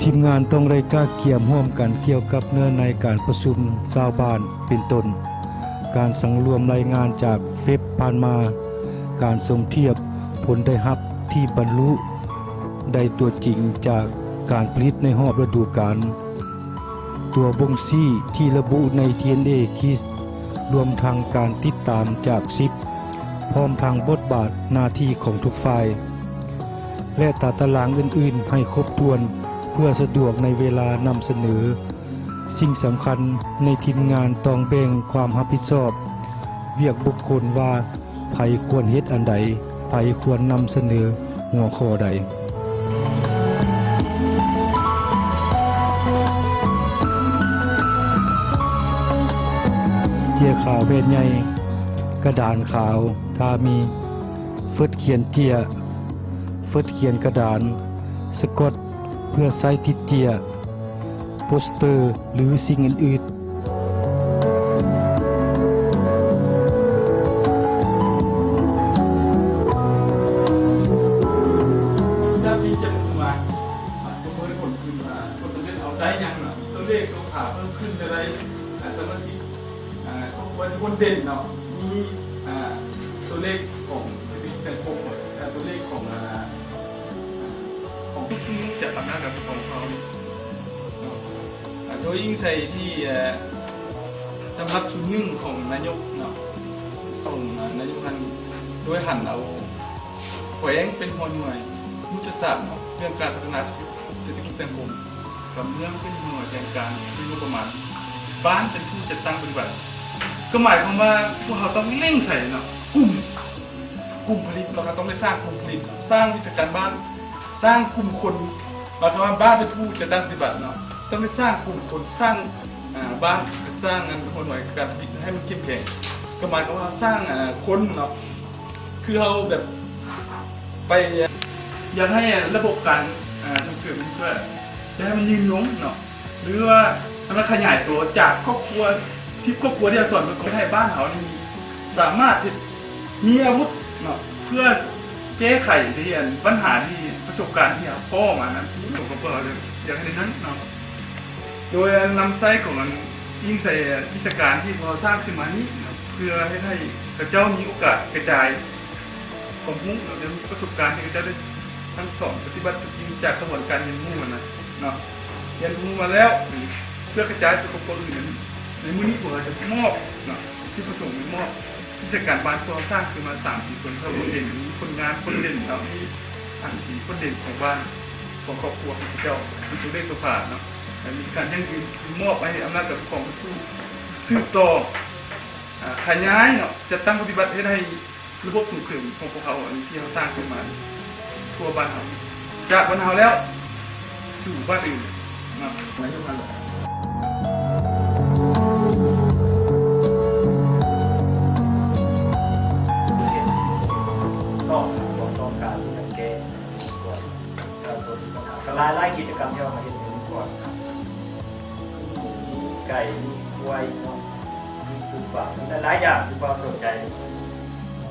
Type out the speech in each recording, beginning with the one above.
ທີມງານຕ້ອງໄດ້ກະກຽມຮ່ວມກັນກ່ຽວກັບເນື້ອໃນການປະຊຸມຊາວບ້ານ ເປັນຕົ້ນ ການສັງລວມລາຍງານຈາກເຟບຜ່ານມາ, ການສົມທຽບຜົນໄດ້ຮັບທີ່ບັນລຸໄດ້ຕົວຈິງຈາກການຜະລິດໃນຮອບລະດູການ, ຕົວບົ່ງຊີ້ທີ່ລະບຸໃນ ດີເອັນເອ ຄິດ ລວມທັງການຕິດຕາມຈາກຊິບ ພ້ອມທັງບົດບາດໜ້າທີ່ຂອງທຸກຝ່າຍ ແລະ ຕາຕະລາງອື່ນໆໃຫ້ຄົບຖ້ວນ ເພື່ອສະດວກໃນເວລານຳສະເໜີ. ສິ່ງສຳຄັນໃນທີມງານຕ້ອງແບ່ງຄວາມຮັບຜິດຊອບວຽກບຸກຄົນວ່າ ໃຜຄວນເຮັດອັນໃດ, ໃຜຄວນນຳສະເໜີຫົວຂໍ້ໃດ. ເຈ້ຍຂາວແຜ່ນໃຫຍ່, ກະດານຂາວຖ້າມີ, ເຟີດຂຽນເຈ້ຍ, ເຟີດຂຽນກະດານ, ສະກອດ ເພື່ອໃຊ້ຕິດເຈ້ຍ, ໂປສເຕີ ຫຼື ສິ່ງອື່ນໆ. ຈະມີຈຳນວນວ່າ ອາ ສົມມຸດຜົນຄືນວ່າ ຜົນສຳເລັດເຮົາໄດ້ຫຍັງເນາະ, ຕົວເລກຕົວຄ່າເພີ່ມຂຶ້ນເທົ່າໃດ, ອາ ສະມາຊິກ ອາ ຄອບຄົວທີ່ໂດດເດັ່ນເນາະ, ມີ ອາ ຕົວເລກຂອງເສດຖະກິດສັງຄົມ, ອາ ຕົວເລກຂອງ ອາ ຂອງທຸກຊຸມຊົນຈະອຳນາດການປົກຄອງຂອງເຮົາເນາະ, ອາ ໂດຍອີງໃສ່ທີ່ ອາ ດຳລັດຊຸດໜຶ່ງຂອງນາຍົກເນາະ, ຂອງ ອາ ນາຍົກນັ້ນ ໂດຍຫັນເອົາແຂວງເປັນຫົວໜ່ວຍຍຸດທະສາດເນາະ, ເລື່ອງການພັດທະນາເສດຖະກິດສັງຄົມ ກຳເມືອງເປັນຫົວໜ່ວຍແຜນການ ມີງົບປະມານ, ບ້ານເປັນຜູ້ຈັດຕັ້ງປະຕິບັດ. ກໍໝາຍຄວາມວ່າພວກເຮົາຕ້ອງເລັ່ງໃສ່ເນາະ ກຸ່ມ ກຸ່ມຜະລິດ, ແລ້ວກໍຕ້ອງໄດ້ສ້າງກຸ່ມຜະລິດ, ສ້າງວິຊາການບ້ານ, ສ້າງກຸ່ມຄົນ, ໝາຍຄວາມວ່າບ້ານເປັນຜູ້ຈັດຕັ້ງປະຕິບັດເນາະ, ຕ້ອງໄດ້ສ້າງກຸ່ມຄົນ, ສ້າງ ອາ ບ້ານ, ສ້າງອັນຫົວໜ່ວຍການຜະລິດໃຫ້ມັນເຂັ້ມແຂງ, ກໍໝາຍຄວາມວ່າເຮົາສ້າງ ອາ ຄົນເນາະ. ຄືເຮົາແບບໄປ ຢາກໃຫ້ລະບົບການ ອາ ສົ່ງເສີມນີ້ ເພື່ອຢາກໃຫ້ມັນຍືນຍົງເນາະ, ຫຼືວ່າໃຫ້ມັນຂະຫຍາຍໂຕຈາກຄອບຄົວສິບຄອບຄົວທີ່ເຮົາສອນເພິ່ນ ກໍໃຫ້ບ້ານເຮົານີ້ສາມາດເຮັດ ມີອາວຸດເນາະ ເພື່ອແກ້ໄຂໃນອັນບັນຫາທີ່ປະສົບການທີ່ເຮົາພໍ້ມານັ້ນ ສົມມຸດຂອງພວກເຮົາ ຢາກເຮັດນັ້ນເນາະ. ໂດຍນຳໃຊ້ຂອງອັນ ອີງໃສ່ວິຊາການທີ່ພວກເຮົາສ້າງຂຶ້ນມານີ້ເນາະ ເພື່ອເຮັດໃຫ້ເຂົາເຈົ້າມີໂອກາດກະຈາຍຄວາມຮູ້ເນາະ ແລະ ມີປະສົບການທີ່ເຂົາເຈົ້າໄດ້ທັງສອນປະຕິບັດຕົວຈິງຈາກຂະບວນການຮຽນຮູ້ຫັ້ນນະເນາະ, ຮຽນຮູ້ມາແລ້ວ ເພື່ອກະຈາຍສູ່ຄອບຄົວອື່ນນັ້ນ. ໃນມື້ນີ້ພວກເຮົາຈະມອບເນາະ ຈຸດປະສົງມອບ ວິຊາການບ້ານພວກເຮົາສ້າງຂຶ້ນມາສາມສີ່ຄົນ ເຂົາໂດດເດັ່ນ ມີຜົນງານໂດດເດັ່ນເນາະ ມີອັນທີ່ໂດດເດັ່ນຂອງບ້ານ ຂອງຄອບຄົວຂອງເຂົາເຈົ້າ ມີຕົວເລກຕົວຜາເນາະ ແລະ ມີການຢັ້ງຢືນ ທີ່ມອບໃຫ້ອຳນາດການປົກຄອງເປັນຜູ້ສືບຕໍ່ ອາ ຂະຫຍາຍເນາະ ຈັດຕັ້ງປະຕິບັດ ເຮັດໃຫ້ລະບົບສົ່ງເສີມຂອງພວກເຮົາ ອັນທີ່ເຮົາສ້າງຂຶ້ນມາ ທົ່ວບ້ານເຮົາ ຈາກບ້ານເຮົາແລ້ວ ສູ່ບ້ານອື່ນເນາະ ນາຍົກຫັ້ນແຫຼະ. ສອງ ຄວາມຕ້ອງການທີ່ຈະແກ້ ປະຊາຊົນມີບັນຫາ ກໍຫຼາຍໆກິດຈະກຳທີ່ເຮົາມາເຮັດໃນມື້ກ່ອນ ມີໄກ່ ມີຄວາຍເນາະ ມີປູກຝັງ ມີຫຼາຍໆຢ່າງທີ່ພວກເຮົາສົນໃຈ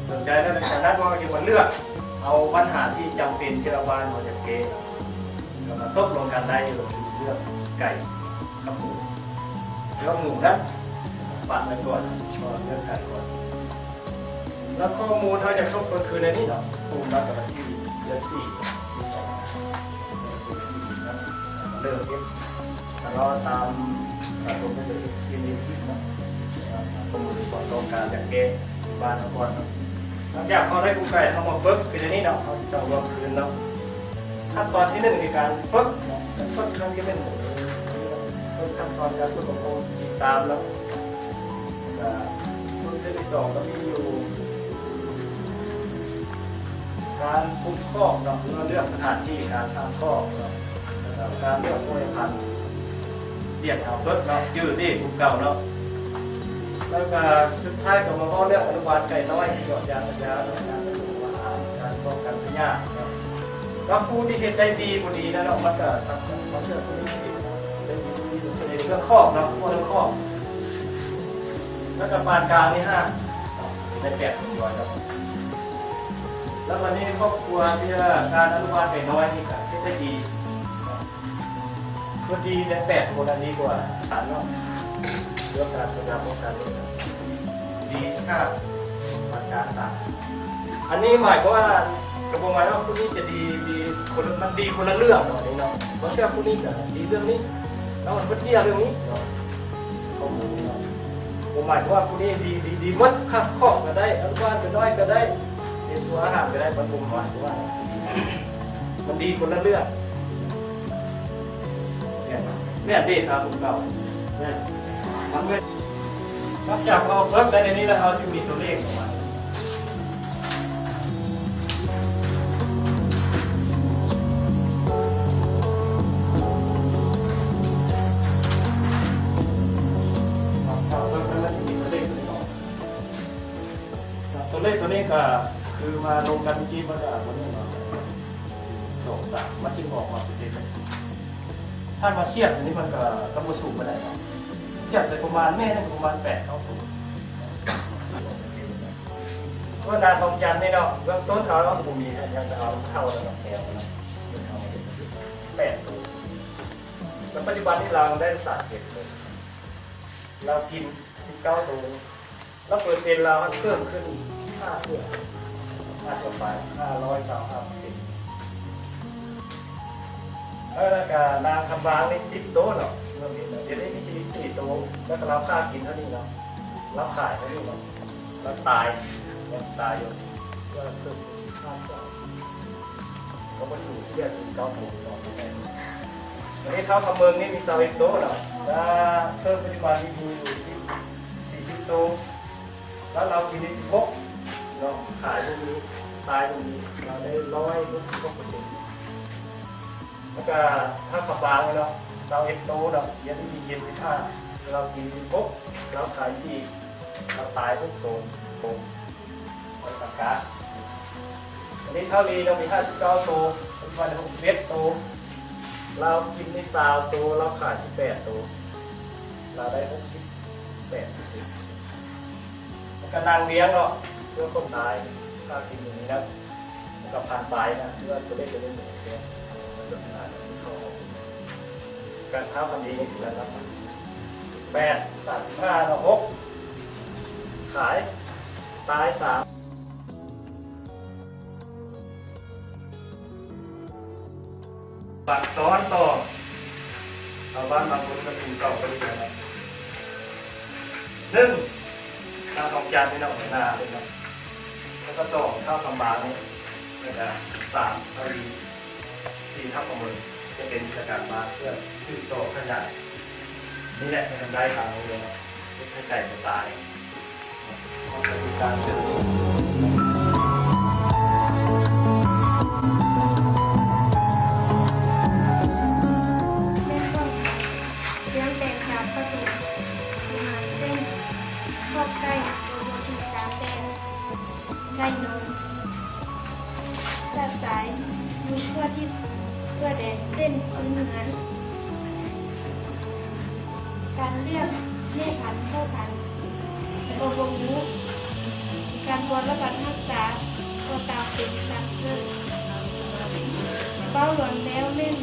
ສົນໃຈແລ້ວ ຈາກນັ້ນພວກເຮົາຈຶ່ງມາເລືອກເອົາບັນຫາທີ່ຈຳເປັນທີ່ລະບ້ານເຮົາຢາກແກ້ ກໍມາຕົກລົງກັນໄດ້ ເລື່ອງໄກ່ກັບໝູ ເລື່ອງໝູນັ້ນປະໄວ້ກ່ອນ ເພາະເລື່ອງໄກ່ກ່ອນ ແລ້ວຂໍ້ມູນເຮົາຈະທົບທວນຄືນໃນນີ້ເນາະ ຂໍ້ມູນມາແຕ່ວັນທີ ເດືອນສີ່ ປີສອງພັນ ເລີ່ມເຮັດ ແລ້ວຕາມສາກົນເພິ່ນເຮັດທີ່ມີທີ່ເນາະ ຂໍ້ມູນທີ່ຕ້ອງການຢາກແກ້ ບ້ານເຮົາກ່ອນເນາະ ຫຼັງຈາກເຮົາໄດ້ກຸ້ງໄກ່ ເຮົາມາຝຶກເປັນອັນນີ້ເນາະ ເຮົາຊິສັງລວມຄືນເນາະ ຂັ້ນຕອນທີໜຶ່ງ ໃນການຝຶກເນາະ ການຝຶກຄັ້ງທີໜຶ່ງ ເບິ່ງຂັ້ນຕອນການຝຶກຂອງຜູ້ຕິດຕາມເນາະ ການຝຶກເທື່ອທີສອງ ກໍມີຢູ່ ການປຸກຄອກເນາະ ຫຼືວ່າເລືອກສະຖານທີ່ການສ້າງຄອກເນາະ ແລ້ວກໍການເລືອກໂພຍພັນ ລຽກເອົາເບິດເນາະ ຈື່ເດ້ຜູ້ເກົ່າເນາະ ແລ້ວກໍສຸດທ້າຍກໍມາເວົ້າເລື່ອງອະນຸບານໄກ່ນ້ອຍ ກວດຢາສັນຍາເນາະ ການປະສົມອາຫານ ການປ້ອງກັນພະຍາດເນາະ ແລ້ວຜູ້ທີ່ເຮັດໄດ້ດີບໍ່ດີນັ້ນເນາະ ມັນກໍສຳຄັນ ບາງເທື່ອຜູ້ທີ່ເຮັດໄດ້ດີບໍ່ດີ ເລື່ອງຄອກເນາະ ເລື່ອງຄອກ ແລ້ວກໍປານກາງນີ້ຫ້າ ໄດ້ແປດຄົນເນາະ ແລ້ວບັດນີ້ຄອບຄົວທີ່ວ່າການອະນຸບານໄກ່ນ້ອຍນີ້ກໍເຮັດໄດ້ດີເນາະ ດີແຕ່ແປດຄົນ ອັນດີກວ່າສາມເນາະ. ເລື່ອງການສະຫຍັບປ້ອງກັນນີ້ ດີຫ້າ ປານກາງສາມ. ອັນນີ້ໝາຍຄວາມວ່າ ກໍບໍ່ໝາຍວ່າຜູ້ນີ້ຈະດີ ດີຄົນລະ ມັນດີຄົນລະເລື່ອງເນາະ ອັນນີ້ເນາະ. ບາງເທື່ອຜູ້ນີ້ກໍດີເລື່ອງນີ້ ແລ້ວມັນບໍ່ເຖິງເລື່ອງນີ້ເນາະ. ຂໍ້ມູນນີ້ເນາະ ບໍ່ໝາຍຄວາມວ່າຜູ້ນີ້ດີ ດີ ດີໝົດ ຄັບຄອກກໍໄດ້ ອະນຸບານນ້ອຍກໍໄດ້ ເຮັດຕົວອາຫານກໍໄດ້ ມັນບໍ່ໝາຍຄວາມວ່າ ມັນດີຄົນລະເລື່ອງ. ແມ່ນເດ້ ຕາມເກົ່າ ແມ່ນ ມັນເປັນ ຫຼັງຈາກເຮົາເພິ່ມໄດ້ໃນນີ້ແລ້ວ ເຮົາຈຶ່ງມີຕົວເລກອອກມາ. ເຮົາເພິ່ມໄດ້ແລ້ວ ຈະມີຕົວເລກຕົວນີ້ອອກ. ຕົວເລກຕົວນີ້ກໍຄືມາລົງກັນເມື່ອກີ້ ມັນກໍຕົວນີ້ເນາະ ສອງ ສາມ ມັນຈຶ່ງອອກມາເປັນເຊັນຈັ່ງຊີ້. ຖ້າມາທຽບອັນນີ້ມັນກໍ ກໍບໍ່ສູງປານໃດເນາະ. ທຽບໃສ່ປະມານ ແມ່ນປະມານແປດເທົ່າໂຕ. ສ່ວນນາງທອງຈັນນີ້ເນາະ ເບື້ອງຕົ້ນເຮົາບໍ່ມີຫຍັງ ເຮົາເທົ່າແລ້ວເນາະ ແຖວເນາະ ເຮົາມາເຮັດແປດໂຕ. ແລ້ວປັດຈຸບັນນີ້ລາວໄດ້ສາມສິບເອັດໂຕ ລາວກິນສິບເກົ້າໂຕ. ແລ້ວເປີເຊັນລາວຫັ້ນເພີ່ມຂຶ້ນຫ້າເທື່ອ ຫ້າເທື່ອປາຍ ຫ້າຮ້ອຍຊາວຫ້າເປີເຊັນ. ເອີ ແລ້ວກະນາງຄຳບາງນີ້ສິບໂຕເນາະ ດຽວນີ້ມີສິບສີ່ໂຕ ແລ້ວກະລາວຂາຍກິນເທົ່ານີ້ເນາະ ລາວຂາຍເທົ່ານີ້ເນາະ ລາວຕາຍ ຍັງຕາຍຢູ່ ເພື່ອເພີ່ມ ກໍບໍ່ຖືກເສຍເປັນເກົ້າໂຕຕໍ່ໄປ. ອັນນີ້ທ້າວຄຳເມືອງນີ້ມີຊາວເອັດໂຕເນາະ ແລະເພີ່ມປັດຈຸບັນນີ້ມີຢູ່ສິບ ສີ່ສິບໂຕ ແລ້ວລາວກິນໄດ້ສິບຫົກເນາະ ຂາຍຢູ່ນີ້ ຕາຍຢູ່ນີ້ ລາວໄດ້ຮ້ອຍຫົກສິບຫົກເປີເຊັນ. ແລ້ວກະທ້າວຄຳບາງເນາະ ຊາວເອັດໂຕເນາະ ດຽວນີ້ມີເຈັດສິບຫ້າ ລາວກິນສິບຫົກ ລາວຂາຍສີ່ ລາວຕາຍຫົກໂຕ ໂຕ ໄປປະກາດ. ອັນນີ້ທ້າວລີເນາະ ມີຫ້າສິບເກົ້າໂຕ ປັດຈຸບັນຫົກສິບເອັດໂຕ ລາວກິນໄດ້ຊາວໂຕ ລາວຂາຍສິບແປດໂຕ ລາວໄດ້ຫົກສິບແປດເປີເຊັນ. ແລ້ວກະນາງວຽງເນາະ ເພື່ອຄົນຕາຍ ຄ່າກິນຢູ່ນີ້ນະ ແລ້ວກະພັນປາຍນະ ຖືວ່າຕົວເລກຕົວນີ້ບໍ່ແພງ ປະສົບການທີ່ເຂົາອອກ ການຄ້າຄຳດີນີ້ຖືວ່າລະດັບແປດ ສາມສິບຫ້າເນາະ ຫົກ ຂາຍ ຕາຍສາມ. ບາດສອນຕໍ່ ຊາວບ້ານບາງຄົນກໍຖືເຂົ້າໄປເລີຍນະ. ໜຶ່ງ ນາງທອງຈັນນີ້ເນາະ ຫົວໜ້າເພິ່ນເນາະ ແລ້ວກໍສອງ ທ້າວຄຳບາງນີ້ ແລ້ວກໍສາມ ທ້າວລີ ສີ່ ທ້າວຄຳເມືອງ ຈະເປັນວິຊາການມາເພື່ອສືບຕໍ່ຂະຫຍາຍ ນີ້ແຫຼະ ໃຫ້ມັນໄດ້ຕາມໂຮງຮຽນ ເຮັດໃຫ້ໄກ່ບໍ່ຕາຍ. ແມ່ນພວກເຮົາ ລ້ຽງແຕ່ແຖວປະຕູວິຫານ ເຊັ່ນ ຄອກໄກ່ ບໍ່ຖືກຕາມແດດ ໄກ່ນົມ ສະສາຍ ຢູ່ທົ່ວທິດທົ່ວແດນ ເຊັ່ນ ພື້ນເຮືອນ. ການເລືອກແມ່ພັນພໍ່ພັນກໍບໍ່ຮູ້, ການບົວລະບັດຮັກສາກໍຕາມເປັນຕາມເກີດ. ເວົ້າລວມແລ້ວແມ່ນ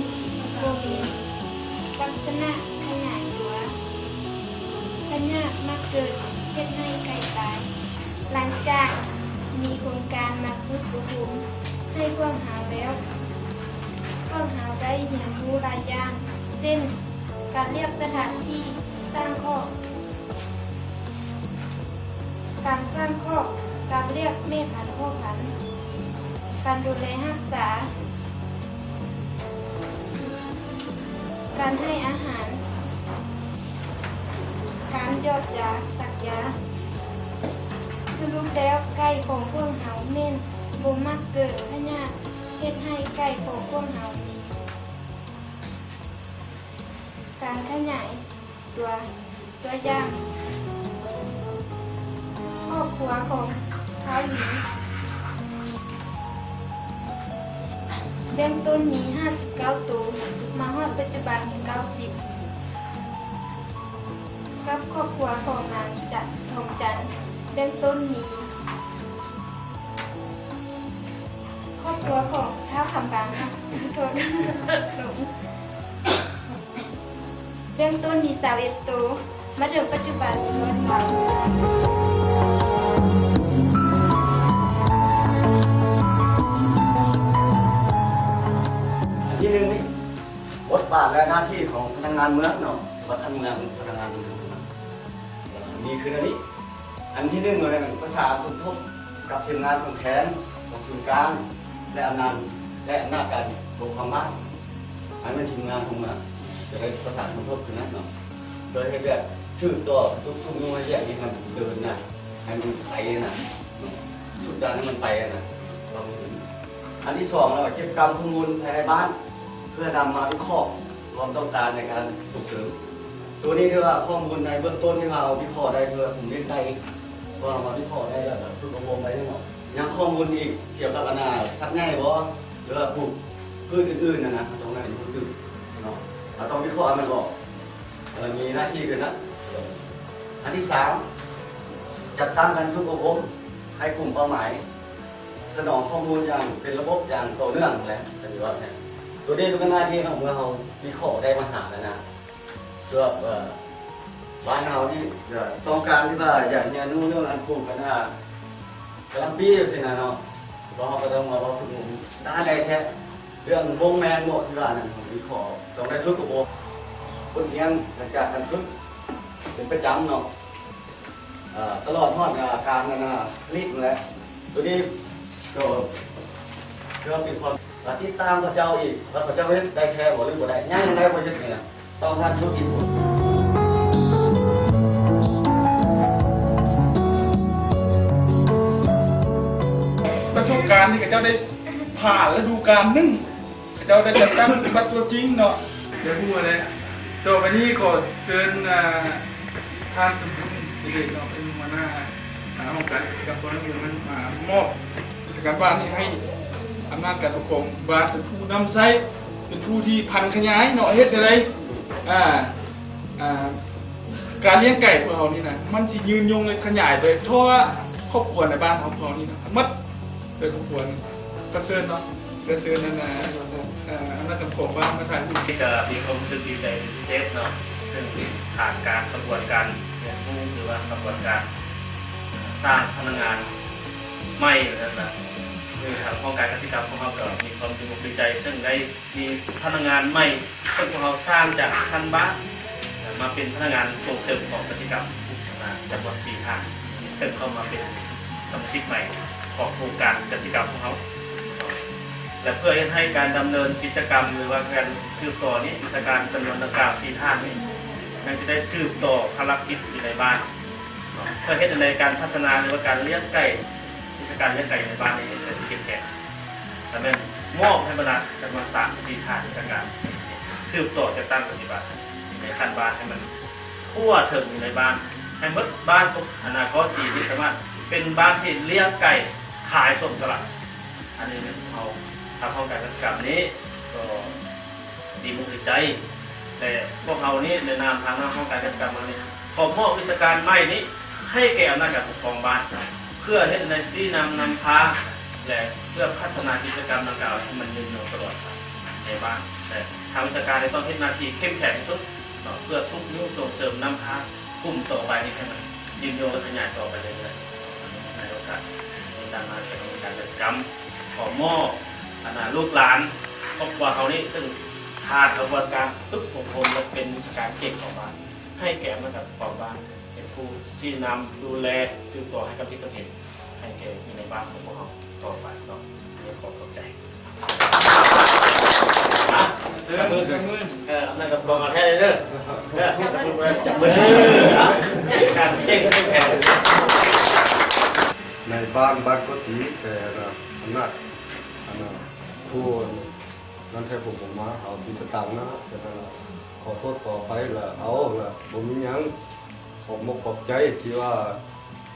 ບໍ່ມີລັກສະນະຂະຫຍາຍຕົວ. ພະຍາດມັກເກີດເຮັດໃຫ້ໄກ່ຕາຍ. ຫຼັງຈາກມີໂຄງການມາຝຶກອົບຮົມໃຫ້ພວກເຮົາແລ້ວ, ພວກເຮົາໄດ້ຮຽນຮູ້ຫຼາຍຢ່າງ ເຊັ່ນ ການເລືອກສະຖານທີ່ສ້າງຄອກ, ການສ້າງຄອກ, ການເລືອກແມ່ພັນພໍ່ພັນ, ການດູແລຮັກສາ, ການໃຫ້ອາຫານ, ການຢອດຢາ, ສັກຢາ. ສະຫຼຸບແລ້ວ, ໄກ່ຂອງພວກເຮົາແມ່ນບໍ່ມັກເກີດພະຍາດ ເຮັດໃຫ້ໄກ່ຂອງພວກເຮົາມີການຂະຫຍາຍຕົວ. ຕົວຢ່າງ, ຄອບຄົວຂອງທ້າວລີ ເບື້ອງຕົ້ນມີຫ້າສິບເກົ້າໂຕ, ມາຮອດປັດຈຸບັນມີເກົ້າສິບ. ກັບຄອບຄົວຂອງນາງຈັນ ທອງຈັນ, ເບື້ອງຕົ້ນມີ ຄອບຄົວຂອງທ້າວຄຳບາງ ໂທດ ລົງ. ເບື້ອງຕົ້ນມີຊາວເອັດໂຕ ມາເຖິງປັດຈຸບັນມີຮ້ອຍຊາວ. ອັນທີໜຶ່ງນີ້ ບົດບາດ ແລະ ໜ້າທີ່ຂອງພະນັກງານເມືອງເນາະ ວ່າຂັ້ນເມືອງ ພະນັກງານເມືອງ ເອີ ມີຄືອັນນີ້. ອັນທີໜຶ່ງ ແມ່ນປະສານສົມທົບກັບທີມງານຂອງແຂວງ, ຂອງສູນກາງ ແລະ ອຳນາດ ແລະ ອຳນາດການປົກຄອງບ້ານ. ອັນນັ້ນທີມງານຂອງເມືອງຈະໄດ້ປະສານສົມທົບຄືນັ້ນເນາະ ໂດຍເຮັດວຽກສືບຕໍ່ທຸກຊຸກຍູ້ໃຫ້ວຽກນີ້ມັນເດີນໜ້າ ໃຫ້ມັນໄປນະ ສຸດຍອດໃຫ້ມັນໄປນະ. ອັນທີສອງ ແລ້ວກໍເກັບກຳຂໍ້ມູນພາຍໃນບ້ານ ເພື່ອນຳມາວິເຄາະຄວາມຕ້ອງການໃນການສົ່ງເສີມ. ໂຕນີ້ຖືວ່າຂໍ້ມູນໃນເບື້ອງຕົ້ນທີ່ວ່າເຮົາວິເຄາະໄດ້ ເພື່ອຜົມເນັ້ນໄດ້ ເພາະເຮົາມາວິເຄາະໄດ້ແລ້ວກໍຝຶກອົບຮົມໄດ້ເນາະ. ຍັງຂໍ້ມູນອີກກ່ຽວກັບອັນນ່າ ສັດໃຫຍ່ບໍ່ ຫຼືວ່າປູກພືດອື່ນໆ ຫັ້ນນະ ເຮົາຕ້ອງໄດ້ຮູ້ຕື່ມເນາະ ເຮົາຕ້ອງວິເຄາະໃຫ້ມັນອອກ ເອີ ມີໜ້າທີ່ຄືນັ້ນ. ອັນທີສາມ ຈັດຕັ້ງການຝຶກອົບຮົມໃຫ້ກຸ່ມເປົ້າໝາຍ ສະໜອງຂໍ້ມູນຢ່າງເປັນລະບົບຢ່າງຕໍ່ເນື່ອງແຫຼະ ເປັນແບບນັ້ນ. ໂຕນີ້ເປັນໜ້າທີ່ເຮົາ ເມື່ອເຮົາວິເຄາະໄດ້ບັນຫາແລ້ວນະ ເພື່ອ ເອີ ບ້ານເຮົານີ້ ເອີ ຕ້ອງການທີ່ວ່າຢາກຮຽນຮູ້ເລື່ອງອັນປູກອັນນ່າ ກະຫຼ່ຳປີຈັ່ງຊີ້ນະເນາະ ເຮົາກໍຕ້ອງມາເວົ້າເຖິງດ້ານໃດແທ້ ເລື່ອງວົງແມງເບາະທີ່ວ່ານັ້ນ ເຮົາວິເຄາະ ຕ້ອງໄດ້ຝຶກອົບຮົມ ບົດຮຽນຫຼັງຈາກການຝຶກເປັນປະຈຳເນາະ ເອີ ຕະຫຼອດຮອດ ເອີ ການ ອັນນ່າ ຜະລິດຫັ້ນແຫຼະ. ໂຕນີ້ກໍ ເພື່ອເປັນຄວາມ ມາຕິດຕາມເຂົາເຈົ້າອີກ ວ່າເຂົາເຈົ້າເຮັດໄດ້ແທ້ບໍ່ ຫຼືບໍ່ໄດ້ ຍັງໄດ້ບໍ່ເຮັດນີ້ນະ ຕ້ອງຜ່ານຊຸດອີກ. ປະສົບການທີ່ເຂົາເຈົ້າໄດ້ຜ່ານລະດູການໜຶ່ງ ເຂົາເຈົ້າໄດ້ຈັດຕັ້ງປະຕິບັດຕົວຈິງເນາະ ໄດ້ຮູ້ແລ້ວ. ຕໍ່ໄປນີ້ຂໍເຊີນ ອ່າ ທ່ານ ສົມບູນ ເດດເນາະ ເປັນຫົວໜ້າ ອ່າ ຫ້ອງການກະສິກຳ ຕອນນີ້ ມາມອບ ວິຊາການບ້ານນີ້ໃຫ້ອຳນາດການປົກຄອງບ້ານເປັນຜູ້ນຳໃຊ້ ເປັນຜູ້ທີ່ຜັນຂະຫຍາຍເນາະ ເຮັດແນວໃດ ອ່າ ອ່າ ການລ້ຽງໄກ່ພວກເຮົານີ້ນະ ມັນຊິຍືນຍົງ ແລະ ຂະຫຍາຍໄປທົ່ວຄອບຄົວໃນບ້ານຂອງພວກເຮົານີ້ນະ ໝົດເປັນຄອບຄົວນີ້. ຂໍເຊີນເນາະ ຂໍເຊີນ ອັນນ່າ ເອີ ອຳນາດການປົກຄອງບ້ານມາຖ່າຍຮູບ. ກະມີຄວາມຮູ້ສຶກດີໃຈເປັນພິເສດເນາະ ເຊິ່ງຜ່ານການຂະບວນການຮຽນຮູ້ ຫຼືວ່າຂະບວນການ ສ້າງພະນັກງານໃໝ່ວ່າຊັ້ນຊະ ຄືທາງຫ້ອງການກະສິກຳຂອງເຮົາກໍມີຄວາມດີອົກດີໃຈ ເຊິ່ງໄດ້ມີພະນັກງານໃໝ່ ເຊິ່ງພວກເຮົາສ້າງຈາກຂັ້ນບ້ານ ມາເປັນພະນັກງານສົ່ງເສີມຂອງກະສິກຳ ຈຳນວນສີ່ທ່ານ ເຊິ່ງເຂົ້າມາເປັນສະມາຊິກໃໝ່ຂອງໂຄງການກະສິກຳຂອງເຮົາ ແລະ ເພື່ອເຮັດໃຫ້ການດຳເນີນກິດຈະກຳ ຫຼືວ່າການສືບຕໍ່ນີ້ ວິຊາການຈຳນວນດັ່ງກ່າວສີ່ທ່ານນີ້ ຍັງຈະໄດ້ສືບຕໍ່ພາລະກິດຢູ່ໃນບ້ານ ເນາະ ເພື່ອເຮັດໃຫ້ການພັດທະນາ ຫຼືວ່າການລ້ຽງໄກ່ ກິດຈະການລ້ຽງໄກ່ໃນບ້ານນີ້ໃຫ້ເກີດເຂັ້ມແຂງ ແລະ ແມ່ນມອບໃຫ້ບັນດາຈຳນວນສາມສີ່ທ່ານ ໃນການສືບຕໍ່ຈັດຕັ້ງປະຕິບັດໃນຂັ້ນບ້ານ ໃຫ້ມັນທົ່ວເຖິງຢູ່ໃນບ້ານ ໃຫ້ໝົດບ້ານທຸກ ອັນນາ ກໍສິໄດ້ສາມາດເປັນບ້ານທີ່ລ້ຽງໄກ່ຂາຍສົ່ງຕະຫຼາດ. ອັນນີ້ແມ່ນເຮົາ ທາງຫ້ອງການກະສິກຳນີ້ກໍ ດີມຸກດີໃຈ ແລະ ພວກເຮົານີ້ ໃນນາມທາງຫ້ອງການກະສິກຳເຮົານີ້ ຂໍມອບວິຊາການໃໝ່ນີ້ໃຫ້ແກ່ອຳນາດການປົກຄອງບ້ານ ເພື່ອເຮັດໃຫ້ຊີ້ນຳນຳພາ ແລະ ເພື່ອພັດທະນາກິດຈະກຳດັ່ງກ່າວໃຫ້ມັນຍືນຍົງຕະຫຼອດໄປໃນບ້ານ ແລະ ທາງວິຊາການນີ້ຕ້ອງເຮັດໜ້າທີ່ເຂັ້ມແຂງທີ່ສຸດເນາະ ເພື່ອຊຸກຍູ້ສົ່ງເສີມນຳພາກຸ່ມຕໍ່ໄປນີ້ໃຫ້ມັນຍືນຍົງ ແລະ ຂະຫຍາຍຕໍ່ໄປເລື້ອຍໆ. ໃນໂອກາດນີ້ ທາງຫ້ອງການກະສິກຳ ຂໍມອບ ອັນນາ ລູກຫຼານຄອບຄົວເຮົານີ້ ເຊິ່ງຜ່ານຂະບວນການຝຶກອົບຮົມ ແລະ ເປັນວິຊາການເກັ່ງຂອງບ້ານ ໃຫ້ແກ່ອຳນາດການປົກຄອງບ້ານ ເປັນຜູ້ຊີ້ນຳ ດູແລ ສືບຕໍ່ໃຫ້ກັບຈິດກັບເຫັນ ໃຫ້ແກ່ຢູ່ໃນບ້ານຂອງພວກເຮົາຕໍ່ໄປເນາະ. ອັນນີ້ຂໍຂອບໃຈ. ອ່ະ ເຊີນ ຈັບມື ຈັບມື ເອີ ອຳນາດການປົກຄອງເອົາແທ້ເດີ ເອີ ຈັບມື ຈັບມື ການເກັ່ງເຂັ້ມແຂງ ໃນບ້ານ ບ້ານກໍສີ ແຕ່ ອັນນາ ອຳນາດ ອັນນາ ຜູ້ນັ້ນແທ້ ຜົມບໍ່ມາ ເອົາຕິດຕະຕັງນະ ສະນັ້ນລະ ຂໍໂທດຂໍອະໄພລະ ເອົາລະ ບໍ່ມີຫຍັງ ຂອບມົກຂອບໃຈທີ່ວ່າ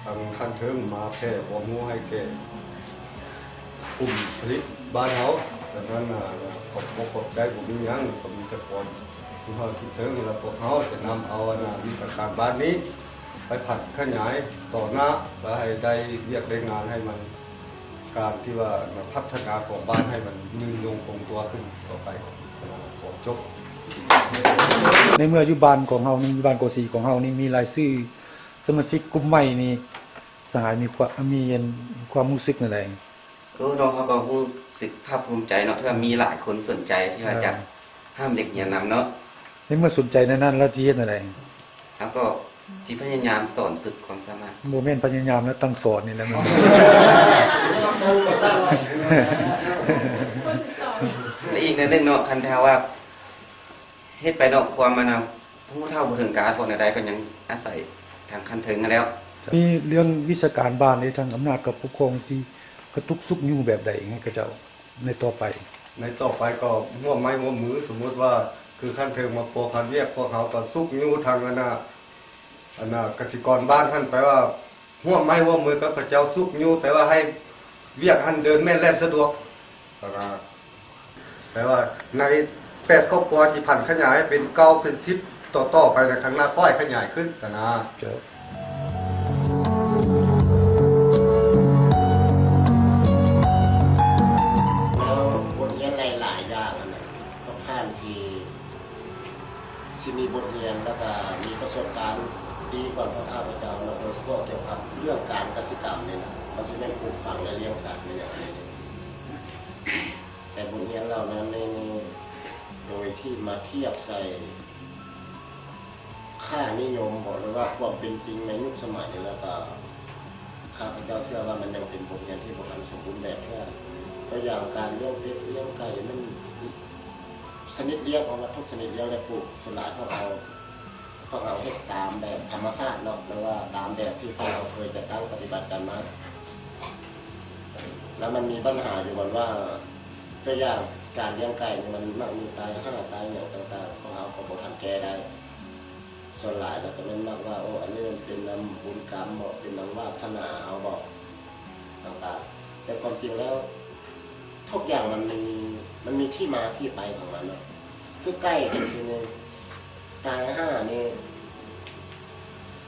ທາງຂັ້ນເທິງມາແຜ່ຄວາມຮູ້ໃຫ້ແກ່ກຸ່ມຜະລິດບ້ານເຮົາ ສະນັ້ນລະ ຂອບມົກຂອບໃຈ ບໍ່ມີຫຍັງ ກໍມີແຕ່ຄວາມ ທີ່ເຮົາຄິດເຖິງ ແລະ ພວກເຮົາຈະນຳເອົາ ອັນນາ ວິຊາການບ້ານນີ້ໄປຜັດຂະຫຍາຍຕໍ່ໜ້າ ແລະ ໃຫ້ໄດ້ວຽກໄດ້ງານ ໃຫ້ມັນ ການທີ່ວ່າ ອັນນາ ພັດທະນາຂອງບ້ານໃຫ້ມັນຍືນຍົງຄົງຕົວຂຶ້ນຕໍ່ໄປ. ຂອບຈົບ. ໃນເມື່ອຢູ່ບ້ານຂອງເຮົານີ້ ບ້ານໂກສີຂອງເຮົານີ້ ມີລາຍຊື່ສະມາຊິກກຸ່ມໃໝ່ນີ້ ສະຫາຍມີຄວາມ ມີອັນ ຄວາມຮູ້ສຶກແນວໃດ? ເອີ ເນາະ ເຮົາກໍຮູ້ສຶກພາກພູມໃຈເນາະ ທີ່ວ່າມີຫຼາຍຄົນສົນໃຈທີ່ວ່າຈະ ເອີ ຫ້າມເດັກຮຽນນຳເນາະ. ໃນເມື່ອສົນໃຈແນວນັ້ນແລ້ວ ຊິເຮັດແນວໃດ? ເຮົາກໍຊິພະຍາຍາມສອນສຸດຄວາມສາມາດ. ບໍ່ແມ່ນພະຍາຍາມແລ້ວ ຕັ້ງສອນນີ້ແຫຼະ. ແລະ ອີກແນວໜຶ່ງເນາະ ຄັນຖ້າວ່າເຮັດໄປນອກຄວາມ ອັນນ່າ ຜູ້ເຖົ້າບໍ່ເຖິງການ ພວກແນວໃດກໍຍັງອາໄສທາງຂັ້ນເທິງຫັ້ນແຫຼ້ວ. ມີເລື່ອງວິຊາການບ້ານເດ້ ທາງອຳນາດການປົກຄອງຊິກະຕຸກຊຸກຍູ້ແບບໃດໃຫ້ເຂົາເຈົ້າໃນຕໍ່ໄປ? ໃນຕໍ່ໄປກໍຮ່ວມໄມ້ຮ່ວມມື ສົມມຸດວ່າຄືຂັ້ນເທິງມາພົວພັນວຽກ ພວກເຮົາກໍຊຸກຍູ້ທາງ ອັນນ່າ ອັນນ່າ ກະສິກອນບ້ານຫັ້ນ ແປວ່າ ຮ່ວມໄມ້ຮ່ວມມືກັບເຂົາເຈົ້າ ຊຸກຍູ້ ແປວ່າໃຫ້ວຽກຫັ້ນເດີນແມ່ນແລ່ນສະດວກ ແປວ່າໃນແປດຄອບຄົວທີ່ຜັນຂະຫຍາຍເປັນເກົ້າເປັນສິບ ຕໍ່ໆໄປໃນຂ້າງໜ້າ ກໍໃຫ້ຂະຫຍາຍຂຶ້ນຫັ້ນນະ. ແລ້ວບົດຮຽນຫຼາຍໆຢ່າງຫັ້ນນະ ພວກທ່ານຊິ ຊິມີບົດຮຽນ ແລ້ວກະມີປະສົບການດີກວ່າພວກຂ້າພະເຈົ້າເນາະ ໂດຍສະເພາະກ່ຽວກັບເລື່ອງການກະສິກຳນີ້ນະ ມັນຊິແມ່ນປູກຝັງ ແລະ ລ້ຽງສັດແມ່ນຫຍັງນີ້. ແຕ່ບົດຮຽນເຫຼົ່ານັ້ນນີ້ ໂດຍທີ່ມາທຽບໃສ່ຄ່ານິຍົມບໍ ຫຼືວ່າຄວາມເປັນຈິງໃນຍຸກສະໄໝນີ້ ແລ້ວກະ ຂ້າພະເຈົ້າເຊື່ອວ່າມັນຍັງເປັນບົດຮຽນທີ່ບໍ່ທັນສົມບູນແບບເທື່ອ. ຕົວຢ່າງການລ້ຽງເປັດລ້ຽງໄກ່ ມັນຊະນິດລ້ຽງ ເພາະວ່າທຸກຊະນິດລ້ຽງໄດ້ປູກ ສ່ວນຫຼາຍພວກເຮົາ ພວກເຮົາເຮັດຕາມແບບທຳມະຊາດເນາະ ຫຼືວ່າຕາມແບບທີ່ພວກເຮົາເຄີຍຈັດຕັ້ງປະຕິບັດກັນມາ. ແລ້ວມັນມີບັນຫາຢູ່ບ່ອນວ່າ ຕົວຢ່າງການລ້ຽງໄກ່ນີ້ ມັນມັກມີຕາຍຮ້າງຕາຍຫຍັງຕ່າງໆ ພວກເຮົາກໍບໍ່ທັນແກ້ໄດ້. ສ່ວນຫຼາຍແລ້ວກໍແມ່ນມັກວ່າ ໂອ້ ອັນນີ້ມັນເປັນນຳບຸນກຳບໍ ເປັນນຳວາດສະໜາເຮົາບໍ ຕ່າງໆ ແຕ່ຄວາມຈິງແລ້ວ ທຸກຢ່າງມັນມີ ມັນມີທີ່ມາທີ່ໄປຂອງມັນເນາະ. ຄືໄກ່ຈັ່ງຊີ້ນີ້ ຕາຍຮ້າງນີ້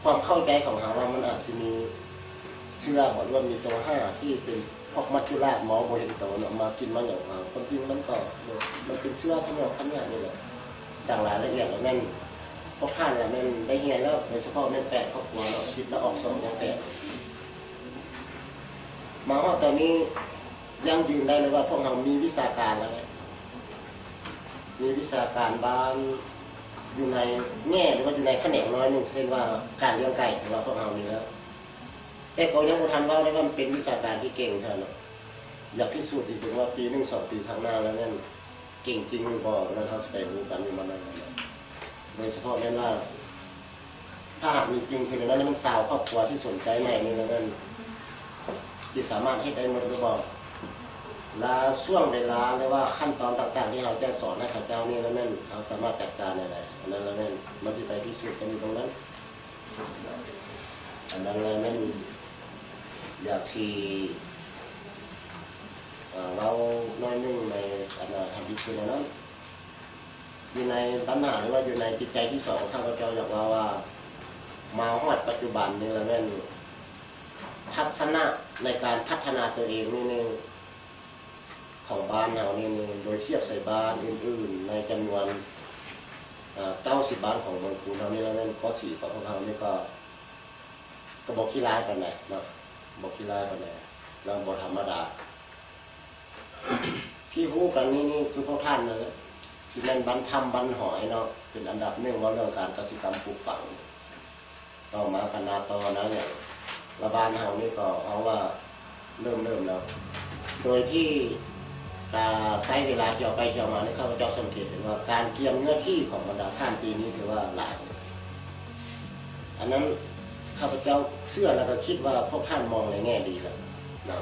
ຄວາມເຂົ້າໃຈຂອງເຮົາວ່າມັນອາດຊິມີເຊື້ອບໍ ຫຼືວ່າມີໂຕຮ້າງທີ່ເປັນພວກມັດຈຸລາດມອງບໍ່ເຫັນໂຕເນາະ ມາກິນມາຫຍັງຂອງເຮົາ. ຄວາມຈິງມັນກໍ ມັນເປັນເຊື້ອພະຍອດພະຍາດນີ້ແຫຼະ. ດັ່ງລາຍລະອຽດລະແມ່ນ ພວກທ່ານລະແມ່ນໄດ້ຮຽນແລ້ວ ໂດຍສະເພາະແມ່ນແປດຄອບຄົວເນາະ ສິບລະອອກສອງ ຍັງແປດ. ມາຮອດຕອນນີ້ ຢັ້ງຢືນໄດ້ເລີຍວ່າພວກເຮົາມີວິຊາການແລ້ວເດ້ ມີວິຊາການບ້ານຢູ່ໃນແງ່ ຫຼືວ່າຢູ່ໃນຂະແໜງໜ້ອຍໜຶ່ງ ເຊັ່ນວ່າການລ້ຽງໄກ່ ຖືວ່າພວກເຮົາມີແລ້ວ. ແຕ່ກໍຍັງບໍ່ທັນເວົ້າໄດ້ວ່າມັນເປັນວິຊາການທີ່ເກັ່ງເທື່ອເນາະ. ຢາກພິສູດອີກເຖິງວ່າປີໜຶ່ງສອງປີຂ້າງໜ້າແລ້ວນັ້ນ ເກັ່ງຈິງຫຼືບໍ່ ນັ້ນເຮົາຊິໄປຮູ້ກັນຢູ່ມື້ນັ້ນ. ໂດຍສະເພາະແມ່ນວ່າ ຖ້າຫາກມີຈິງຄືແນວນັ້ນ ແມ່ນຊາວຄອບຄົວທີ່ສົນໃຈໃໝ່ນີ້ແລ້ວນັ້ນ ຊິສາມາດເຮັດໄດ້ໝົດຫຼືບໍ່ ລະຊ່ວງເວລາ ຫຼືວ່າຂັ້ນຕອນຕ່າງໆທີ່ເຮົາຈະສອນໃຫ້ເຂົາເຈົ້ານີ້ແລ້ວແມ່ນ ເຮົາສາມາດຈັດການໄດ້ ອັນນັ້ນແລ້ວແມ່ນ ມັນຊິໄປພິສູດກັນຢູ່ຕົງນັ້ນ. ອັນນັ້ນແຫຼະແມ່ນ ຢາກຊິ ເອີ ເວົ້າໜ້ອຍໜຶ່ງໃນອັນນາທຳອິດຄືແນວນັ້ນ. ຢູ່ໃນບັນຫາ ຫຼືວ່າຢູ່ໃນຈິດໃຈທີສອງ ຂ້າພະເຈົ້າຢາກເວົ້າວ່າ ມາຮອດປັດຈຸບັນນີ້ລະແມ່ນ ທັດສະນະໃນການພັດທະນາຕົວເອງນີ້ ຂອງບ້ານເຮົານີ້ ໂດຍທຽບໃສ່ບ້ານອື່ນໆໃນຈຳນວນ ເອີ ເກົ້າສິບບ້ານຂອງເມືອງຄູນເຮົານີ້ລະແມ່ນ ກໍສີຂອງພວກເຮົານີ້ກໍ ກໍບໍ່ຂີ້ຮ້າຍປານໃດເນາະ ບໍ່ຂີ້ຮ້າຍປານໃດ ແລ້ວບໍ່ທຳມະດາ. ທີ່ຮູ້ກັນນີ້ ນີ້ຄືພວກທ່ານນັ້ນແຫຼະ ຊິແມ່ນບ້ານຖ້ຳບ້ານຫອຍເນາະ ເປັນອັນດັບໜຶ່ງ ເວົ້າເລື່ອງການກະສິກຳປູກຝັງ. ຕໍ່ມາກໍນາຕໍນາຫຍັງ ລະບ້ານເຮົານີ້ກໍເຮົາວ່າເລີ່ມ ເລີ່ມແລ້ວ ໂດຍທີ່ກາໃຊ້ເວລາທ່ຽວໄປທ່ຽວມານີ້ ຂ້າພະເຈົ້າສັງເກດເຫັນວ່າການກຽມເນື້ອທີ່ຂອງບັນດາທ່ານປີນີ້ຖືວ່າຫຼາຍ. ອັນນັ້ນຂ້າພະເຈົ້າເຊື່ອ ແລ້ວກໍຄິດວ່າພວກທ່ານມອງໃນແງ່ດີແລ້ວເນາະ.